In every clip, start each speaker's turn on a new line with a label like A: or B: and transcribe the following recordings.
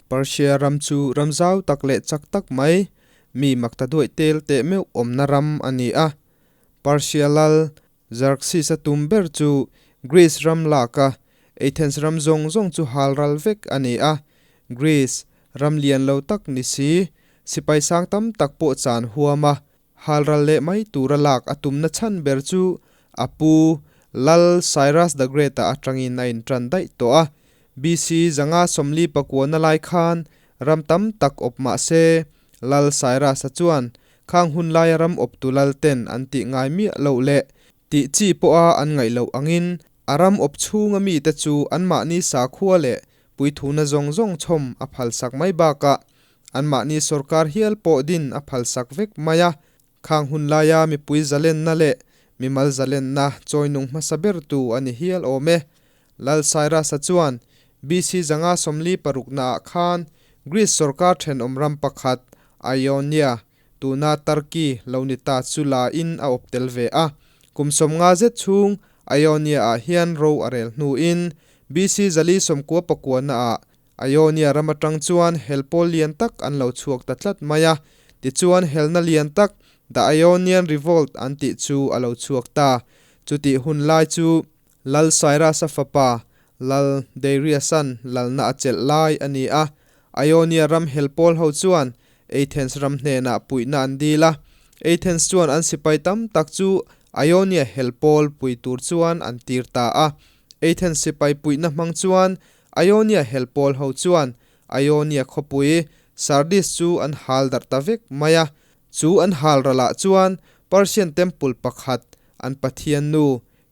A: Persia ram chu ram zau tak leh chak tak mai, mi maktaduaih tel teh meuh awmna ram a ni a. Persia lal Xerxes-a tum ber chu Greece ram laka Athens ram zawng zawng chu hal ral vek a ni a. Greece ram lian lo tak ni si, sipai sang tam tak pawh chan huam a, hal ral leh mai tura lak a tumna chhan ber chu a pu Lal Cyrus the Great-a atangin a intan daih tawh a. BC 549 lai khan ram tam tak awp mah se, Lal Cyrus-a chuan khang hun laia ram awptu lal ten an tih ngai miah loh leh tih chi pawha an ngaih loh angin a ram awp chhunga mite chu anmahni sakhua leh puithuna zawng zawng chhawm a phalsak mai bakah anmahni sorkar hial pawh din a phalsak vek mai a. Khang hun laia mipui zalenna leh mimal zalenna chawinung hmasa bertu a ni hial awm e. Lal Cyrus-a chuan BC 546 naah khan Greece sorkar thenawm ram pakhat Ionia, tuna Turkey lo ni ta chu la in a awp tel ve a. Kum 50 zet chhung Ionia-ah hian ro a rel hnuin BC 499 naah Ionia ram atang chuan hel pawl lian tak an lo chhuak ta tlat mai a, tichuan helna lian tak The Ionian Revolt an tih chu a lo chhuak ta. Chutih hun lai chu Lal Cyrus-a fapa Lal Darius-a'n lalna a chelh lai a ni a. Ionia ram hel pawl ho chuan Athens ram hnenah puihna an dil a. Athens chuan an sipai tam tak chu Ionia hel pawl pui tur chuan an tir ta a. Athens sipai puihna hmang chuan Ionia hel pawl ho chuan Ionia khawpui Sardis chu an hal darh ta vek mai a. Chu an hal ralah chuan Persian temple pakhat an pathian nu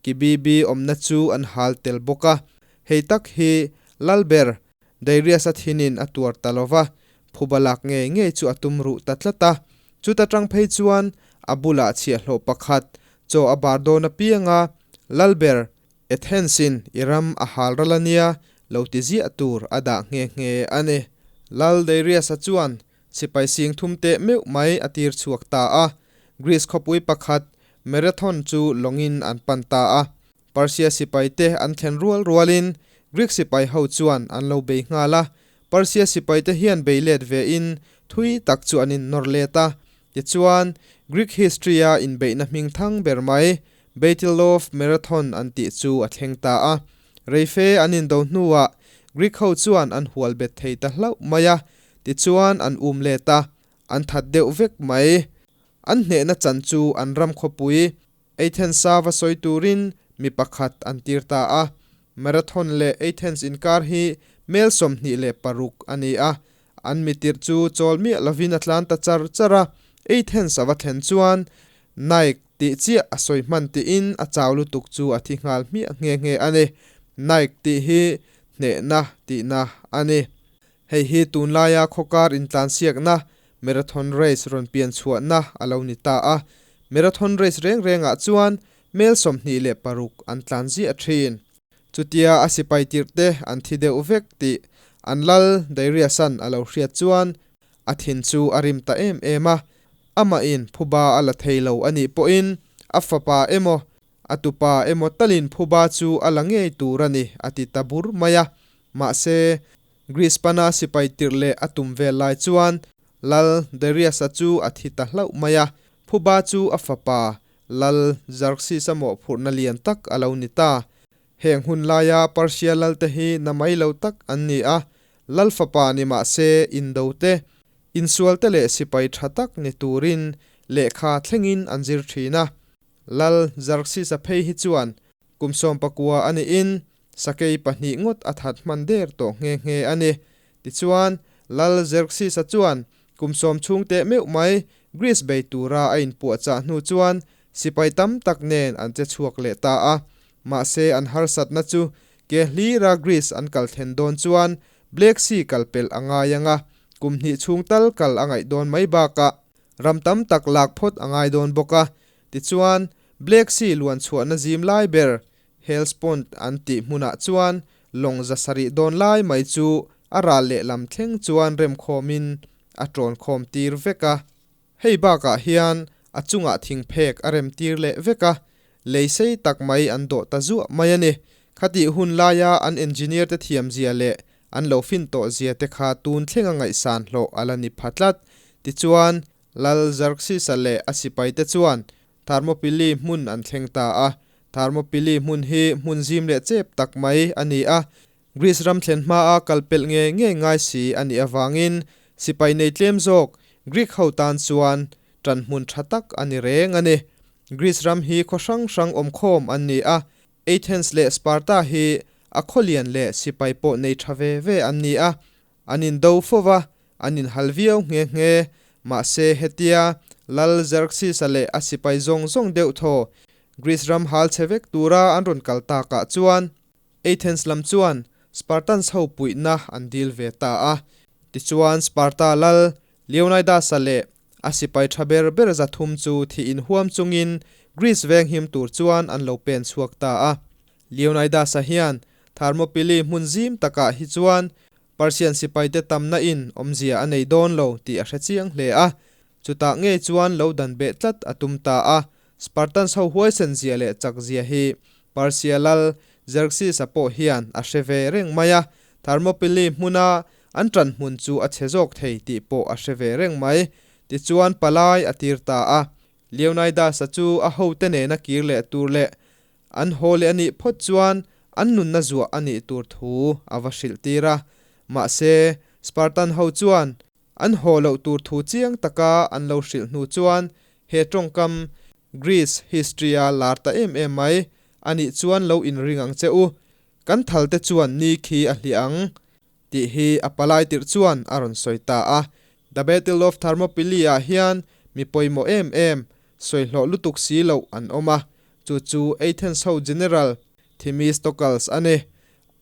A: Kibibi awmna chu an hal tel bawk a. Hei tak hi Lalber Darius-a thinin a tuar ta lo va, phuba lak ngei ngei chu a tum ruh ta tlat a. Chuta tang phei chuan a bulah chhiahhlawh pakhat chaw a bar dawn apianga Lalber Athens-in i ram a hal ral a nia lo ti ziah tur a dah nghe nghe a ni. Lal Darius-a chuan sipai sing thum teh meuh mai a tir chhuak ta a. Greece khawpui pakhat Marathon chu lawngin an pan ta a. Persia sipai te an thlen rual rualin Greek sipai ho chuan an lo bei nghal a. Persia sipai te hian bei let vein thui tak chu an innawr let a. Tichuan, Greek history-a inbeihna hming thang ber mai Battle of Marathon an tih chu a thleng ta a. Reife an indo hnuah Greek ho chuan an hual bet thei ta hlauh mai a, tichuan an um let a, an that deuh vek mai. An hnehna chan chu an ram khawpui Athens-a va sawi turin mi pakhat an tir ta a. Marathon leh Athens inkar hi mel 26 a ni a, an mi tirh chu chawl miah lovin a tlan ta char char a. Athens a va thlen chuan Nike tih chiah a sawi hman tiin a chau lutuk chu a thi nghal hmiah nghe nghe a ni. Nike tih hi hnehna tihna a ni. Hei hi tunlaia khawkar intlansiakna marathon race rawn pian chhuahna a lo ni ta a. Marathon race reng rengah chuan mel 26 an tlan ziah thin. Chutia a sipai tirh te an thi deuh vek tih an lal Darius-a'n a lo hriat chuan a thin chu a rim ta em em a. Amahin phuba a la thei lo a nih pawhin a fapa emaw, a tupa emaw talin phuba chu a la ngei tur a ni a ti ta bur mai a. Mahse, Greece pana sipai tirh leh a tum vel lai chuan Lal Darius-a chu a thi ta hlauh mai a. Phuba chu a fapa Lal Xerxes-a mawhphurhna lian tak a lo ni ta. Heng hun laia Persia lalte hi na mai lo tak an ni a, lal fapa ni mah se indo te, insual te leh sipai tha tak ni turin lehkha thlengin an zir thin a. Lal Xerxes-a phei hi chuan kum 19 a niin sakei pahnih ngawt a that hman der tawh nghe nghe a ni. Tichuan, Lal Xerxes-a chuan kum 10 chhung teh meuh mai Greece bei tura a inpuahchah hnu chuan sipai tam tak nen an che chhuak leh ta a. Mahse an harsatna chu ke hlira Greece an kal thlen dawn chuan Black Sea kal pelh a ngai ang a, kum hnih chhung tal kal a ngaih dawn mai bakah ram tam tak lak phawt a ngai dawn bawk a. Tichuan, Black Sea luan chhuahna zim lai ber Hellespont an tih hmunah chuan lawng 700 dawn lai mai chu a ral lehlam thleng chuan remkhawmin a tawn khawm tir vek a. Hei bakah hian a chungah thingphek a rem tir leh vek a, lei sei tak mai an dawh ta zuah mai a ni. Khatih hun laia an engineer te thiamzia leh an lo fin tawh zia te kha tun thlenga ngaihsan hlawh a la ni pha tlat. Tichuan, Lal Xerxes-a leh a sipaite chuan Thermopylae hmun an thleng ta a. Thermopylae hmun hi hmun zim leh chep tak mai a ni a, Greece ram thlen hmaa kal pelh ngei ngei ngai si a nih avangin sipai nei tlem zawk Greek ho tan chuan ṭan hmun ṭha tak a ni reng a ni. Greece ram hi khaw hrang hrang awmkhawm an ni a, Athens leh Sparta hi a khaw lian leh sipai pawh nei ṭha ve ve an ni a, an indo fo va, an inhal viau nghe nghe. Mahse hetia Lal Xerxes-a leh a sipai zawng zawng deuh thaw Greece ram hal chhe vek tura an rawn kal takah chuan Athens lam chuan Spartans ho puihna an dil ve ta a. Tichuan Sparta lal Leonidas-a leh a sipai tha ber ber 300 chu thih inhuam chungin Greece venghim tur chuan an lo pen chhuak ta a. Leonidas-a hian Thermopylae hmun zim takah hi chuan Persian sipaite tamna in awmzia a nei dawn lo tih a hre chiang hle a. Chutah ngei chuan lo dan beh tlat a tum ta a. Spartans ho huaisen zia leh chak zia hi Persia lal Xerxes-a pawh hian a hre ve reng mai a, Thermopylae hmuna an ṭan hmun chu a chhe zawk thei tih pawh a hre ve reng mai. Tichuan palai a tir ta a, Leonidas-a chu a hote nena kir leh tur leh an haw leh a nih phawt chuan an nunna zuah a nih tur thu a va hrilh tir a. Mahse, Spartan ho chuan an haw loh tur thu chiang taka an lo hrilh hnu chuan He tawngkam Greece history-a lar ta em em mai a nih chuan lo inring ang che u, kan thalte chuan ni khi a hliah ang tih hi a palai tirh chuan a rawn sawi ta a. The Battle of Thermopylae-ah hian mi pawimawh em em, sawi hlawh lutuk si loh an awm a, chu chu Athens ho General Themistocles a ni.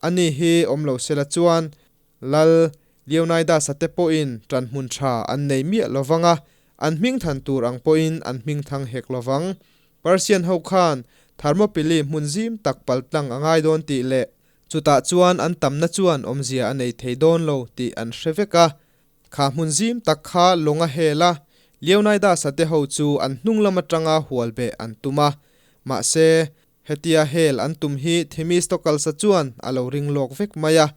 A: Ani hi awm lo sela chuan Lal Leonidas-a te pawhin ṭan hmun ṭha an nei miah lo vang a, an hming than tur ang pawhin an hming thang hek lo vang. Persian ho khan Thermopylae hmun zim tak pal tlang a ngai dawn tih leh chutah chuan an tamna chuan awmzia a nei thei dawn lo tih an hre vek a. Kha hmun zim tak kha lawng a hel a, Leonidas-a te ho chu an hnung lam aṭanga hual beh an tum a. Mahse, hetia hel an tum hi Themistocles-a chuan a lo ring lawk vek mai a.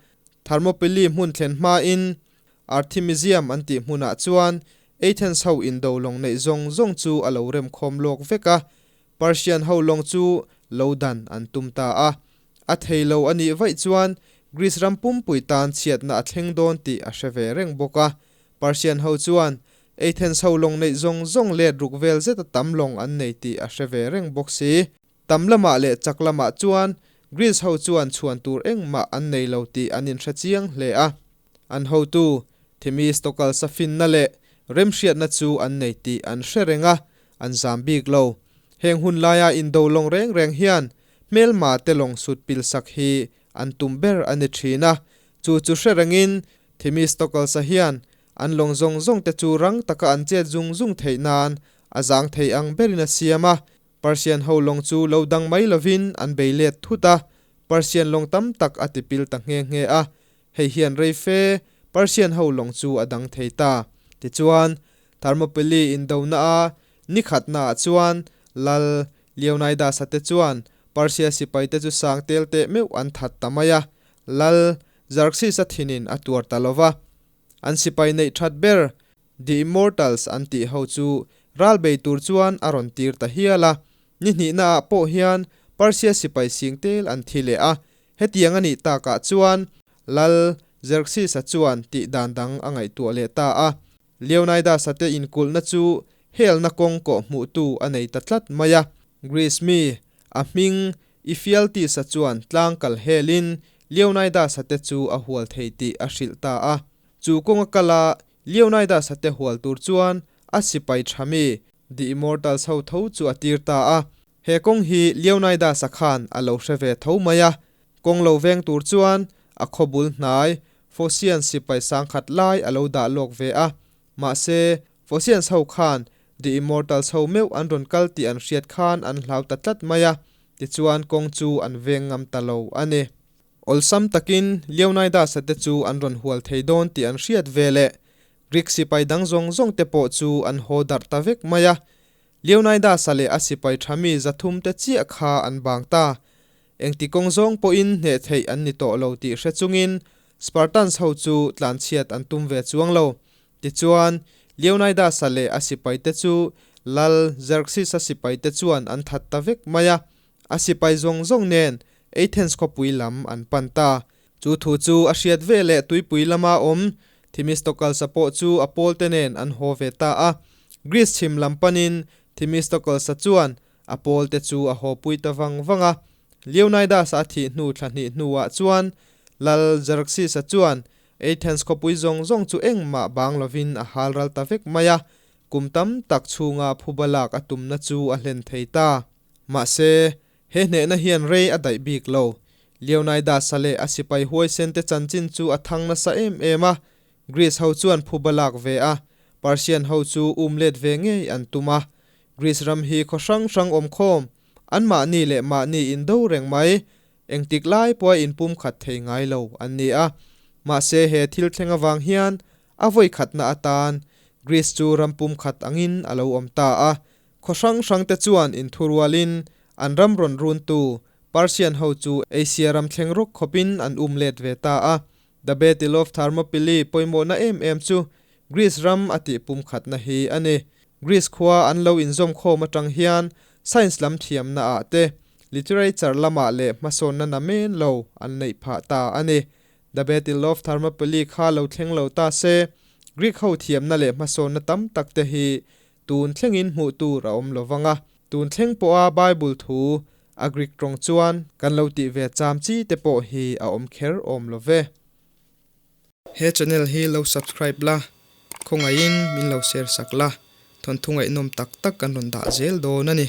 A: Thermopylae hmun thlen hmain Artemisium an tih hmunah chuan Athens ho indo lawng neih zawng zawng chu a lo remkhawm lawk vek a, Persian ho lawng chu lo dan an tum ta a. A thei lo a nih vaih chuan Greece ram pumpui tan chhiatna a thleng dawn tih a hre ve reng bawk a. Persian ho chuan Athens ho lawng neih zawng zawng let ruk vel zeta tam lawng an nei tih a hre ve reng bawk si. Tam lamah leh chak lamah chuan Greece ho chuan chhuan tur engmah an nei lo tih an inhre chiang hle a. An hotu, Themistocles-a finna leh remhriatna chu an nei tih an hre reng a, an zam bik lo. Heng hun laia indo lawng reng reng hian hmelma te lawng sut pil sak hi an tum ber a ni thin a. Chu chu hre rengin Themistocles-a hian an lawng zawng zawng te chu rang taka an chet zung zung theih nan a zang thei ang berin a siam a. Persian ho lawng chu lo dang mai lovin an bei let thut a, Persian lawng tam tak a tipil ta nghe nghe a, hei hian rei fe Persian ho lawng chu a dang thei ta. Tichuan, Thermopylae indona a ni khatnaah chuan Lal Leonidas-a te chuan Persia sipaite chu sang tel teh meuh an that ta mai a, Lal Xerxes-a thinin a tuar ta lo va. An sipai neih that ber The Immortals an tih ho chu ral bei tur chuan a rawn tir ta hial a. Ni hnihna ah pawh hian Persia sipai sing tel an thi leh a. Hetiang a nih takah chuan Lal Xerxes-a chuan tih dan dang a ngaihtuah leh ta a. Leonidas-a te inkulhna chu helna kawng kawh hmuhtu a nei ta tlat mai a. Greece mi, a hming Ephialtes-a chuan tlang kal helin Leonidas-a te chu a hual thei tih a hrilh ta a. Chu kawnga kala Leonidas-a te hual tur chuan a sipai tha mi, The Immortals ho tho chu a tir ta a. He kawng hi Leonidas-a khan a lo hre ve tho mai a. Kawng lo veng tur chuan a khaw bul hnai Phocians sipai sangkhat lai a lo dah lawk ve a. Mahse, Phocians ho khan The Immortals ho meuh an rawn kal tih an hriat khan an hlau ta tlat mai a, tichuan kawng chu an veng ngam ta lo a ni. Awlsam takin Leonidas-a te chu an rawn hual thei dawn tih an hriat ve leh Greek sipai dang zawng zawng te pawh chu an haw darh ta vek mai a. Leonidas-a leh a sipai tha mi 300 te chiah kha an bang ta. Engti kawng zawng pawhin hneh theih an ni tawh lo tih hre chungin Spartans ho chu tlanchhiat an tum ve chuang lo. Tichuan, Leonidas-a leh a sipaite chu Lal Xerxes-a sipaite chuan an that ta vek mai a. A sipai zawng zawng nen Athens khawpui lam an pan ta. Chu thu chu a hriat veleh tuipui lama awm Themistocles-a pawh chu a pawlte nen an haw ve ta a. Greece chhim lam panin Themistocles-a chuan a pawlte chu a hawpui ta vang vang a. Leonidas-a a thih hnu thla hnih hnuah chuan Lal Xerxes-a chuan Athens khawpui zawng zawng chu engmah bang lovin a hal ral ta vek mai a, kum tam tak chhunga phuba lak a tumna chu a hlen thei ta. Mahse, he hnehna hian rei a daih bik lo. Leonidas-a leh a sipai huaisente chanchin chu a thang nasa em em a, Greece ho chuan phuba lak ve a, Persian ho chu um let ve ngei an tum a. Greece ram hi khaw hrang hrang awmkhawm, anmahni leh mahni indo reng mai, Engtik lai pawha inpumkhat thei ngai lo an ni a, mahse he thil thleng avang hian a vawi khatna atan Greece chu ram pumkhat angin a lo awm ta a. Khaw hrang hrangte chuan inthurualin an ram rawn runtu Persian ho chu Asia ram thleng rawk khawpin an um let ve ta a. The Battle of Thermopylae pawimawhna em em chu Greece ram a tih pumkhatna hi a ni. Greece khua an lo inzawmkhawm atang hian science lam thiamna ah te, literature lamah leh hmasawnna namen lo an neih phah ta a ni. The Battle of Thermopylae kha lo thleng lo ta se, Greek ho thiamna leh hmasawnna tam tak te hi tun thlengin hmuh tur a awm lo vang a. Tun thleng pawha Bible thu a Greek tawng chuan kan lo tih ve cham chi te pawh hi a awm kher awm lo ve. He channel hi lo subscribe la, khawngaihin min lo share sak la, thawnthu ngaihnawm tak tak kan rawn dah zel dawn a ni.